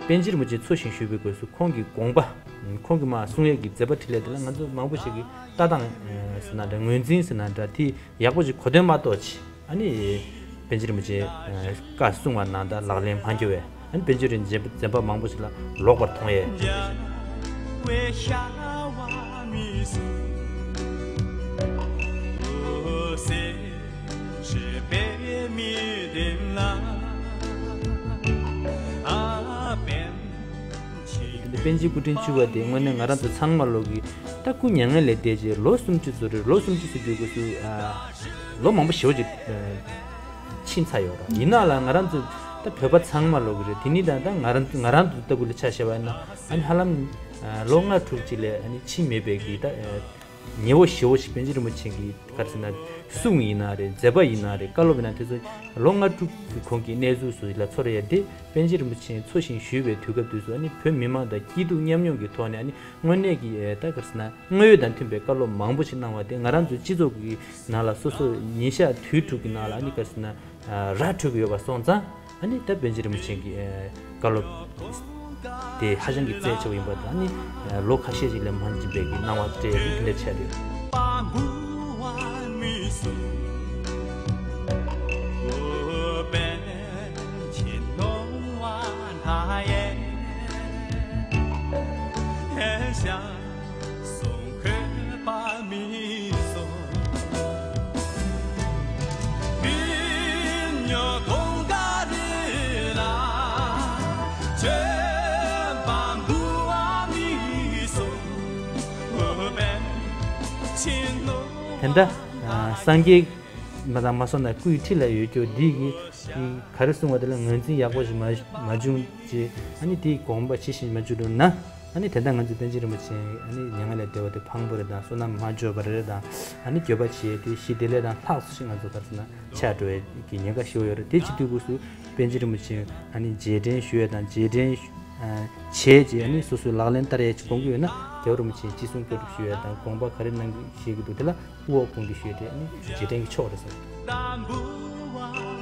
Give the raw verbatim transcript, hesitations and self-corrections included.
པཎ་ཆེན་རིན་པོ་ཆེ་འཚོ་ཞིང་བཞུགས་པའི་སྐབས་སུ་ཁོང་གི་དགོངས་པ། ཁོང་གི་མ་གསུང་ཡས་ཀྱི་མཛད་པ་འཕྲིན་ལས་དེ་ལ་ང་ཚོ་མང་པོ་ཞིག་གིས་ལྟ་སྟངས་ཟེར་ན་འདྲ། ངོས་འཛིན་ཟེར་ན་འདྲ། དེ་ཡག་པོ་ཞིག་གོ་དོན་མ་རྟོགས་ཅིག་ཨ་ནི་པཎ་ཆེན་རིན་པོ་ཆེ་བཀའ་གསུང་བ་ནང་ལྟར་ལག་ལེན་མ་འཁྱོལ་བས། ཨ་ནི་པཎ་ཆེན་རིན་པོ་ཆེའི་མཛད་པ་མང་པོ་ཞིག་ལ་ལོག་པར་མཐོང་ཡས། དེ་འདྲ་པཎ་ཆེན་སྐུ་ཕྲེང་བཅུ་པ་དེ་དངོས་གནས་ང་རང་ཚོ་ཚང་མ་ལོག་གི་ད་སྐུ་མྱ་ངན་ལས་འདས་རྗེས་ལོ་སུམ་ཅུ་ཙམ་རེད། ལོ་སུམ་ཅུ་ཟེར་དུས་སྐབས་སུ་ལོ་མང་པོ་ཞེ་པོ་ཅིག་ཕྱིན་ཚར་ཡོད་རེད། ཡིན་ནའང་ང་རང་ཚོ་ད་བོད་པ་ཚང་མ་ལོག་གི་རེད། དེ་ནི་ད་ད་ང་རང་ང་རང་ཚོ་ལྟ་བུ་ལ་ཆ་བཞག་པ་ཡིན་ན་ཨ་ནི་ཧ་ལམ་ལོ་ལྔ་དྲུག་ཅིག་ལས་ཨ་ནི་ཕྱིན་མེད་པའི་གི་ད། ཉེ་བོ་ཞེ་བོ་ཞིག་པཎ་ཆེན་རིན་པོ་ཆེ་གི་ག་རེ་ཟེར་ན་གསུང་ཡིན་ན་རེད། མཛད་པ་ཡིན་ན་རེད། བཀའ་སློབ་ཡིན་ན་དེ་ཚོ་ལོ་ལྔ་དྲུག་གི་གོང་གི་གནས་ཚུལ་སོགས་ལ་ཚོར་ཡ་དེ་པཎ་ཆེན་རིན་པོ་ཆེ་འཚོ་ཞིང་བཞུགས་པའི་དུས་སྐབས་དུས་སུ་ཨ་ནི་བོད་མི་མང་དང་སྐྱིད་སྡུག་མཉམ་མྱོང་གི་ཐོག་ནས་ཨ་ནི་དངོས་གནས་ཀྱི་ད་ག་རེ་ཟེར་ན་དངོས་ཡོད་དང་མཐུན་པའི་བཀའ་སློབ་མང་པོ་ཞིག་གནང་བ་དེ་ང་རང་ཚོའི་སྤྱི་ཚོགས་ཀྱི་ནང་ལ་སོ་སོ་ཉིན་ཞག་དུས་དྲུག་གི་ནང་ལ་ཨ་ནི་ག་རེ་ཟེར་ན་ར་འཕྲོད་ཀྱི་ཡོད་པ་སོང་ཙང་། ཨ་ནི་ད་པཎ་ཆེན་རིན་པོ་ཆེ་གི་བཀའ་སློབ་དེ་ཧ་ཅང་གི་རྩ་ཆེ་བ་ཡིན་པ་དང་། ཨ་ནི་ལོ་ཁ་ཤས་ཤིག་ལས་མ་འགྱངས་པའི་གི་གནང་བ་སྤྲད་ཡོད་དེ་འདྲ་ཆགས་ཡོད། དེ་འདྲ་སངས་རྒྱས་མ་དང་མ་སོང་ན་སྐུའི་འཁྲིས་ལ་ཡོད་རྒྱུ་འདི་གི་ག་རེ་གསུང་བ་དེ་ལ་ངོས་འཛིན་ཡག་པོ་ཞིག་མ་མ་བྱུང་རྗེས་ཨ་ནི་དེའི་དགོངས་པ་ཇི་བཞིན་མ་བཅུག་རུང་ན། ཨ་ནི་དེ་འདྲ་ང་ཚོའི་པཎ་ཆེན་རིན་པོ་ཆེ་ཨ་ནི་མྱ་ངན་ལས་འདས་པ་དེ་ཕངས་པོ་རེད་དང་བསོད་ནམས་མ་འཇོག་པ་རེད་དང་། ཨ་ནི་འགྱོད་པ་བྱེད་དེ་ཞི་བདེ་ལས་དང་ལྷག་སུ་ཞིག་ང་ཚོ་ག་རེ་ཟེར་ན་ཆགས་འགྲོ་བའི་གི་ཉེན་ཁ་ཞེ་པོ་ཡོད་རེད། དེ་བྱེད་དུས་སྐབས་སུ་པཎ་ཆེན་རིན་པོ་ཆེ་ཨ་ནི་རྗེས་དྲན་ཞུ་ཡས་དང་རྗེས་དྲན་བྱས་རྗེས་ཨ་ནི་སོ་སོའི་ལག་ལེན་བསྟར་ཡས་ཅིག་དགོངས་ཀྱི་ཡོད་ན་རྒྱལ་བ་རིན་པོ་ཆེ་ཅི་གསུང་བཀའ་སྒྲུབ་ཞུ་ཡས་དང་དགོངས་པ་ག་རེ་གནང་གི་བཞེས་ཀྱི་འདུག་དེ་ལ་དབུ་འོག་དགོངས་འདུས་ཞུ་ཡས་དེ་ཨ་ནི་རྗེས་དྲན་གྱི་ཕྱོགས་རེད་ཟེར།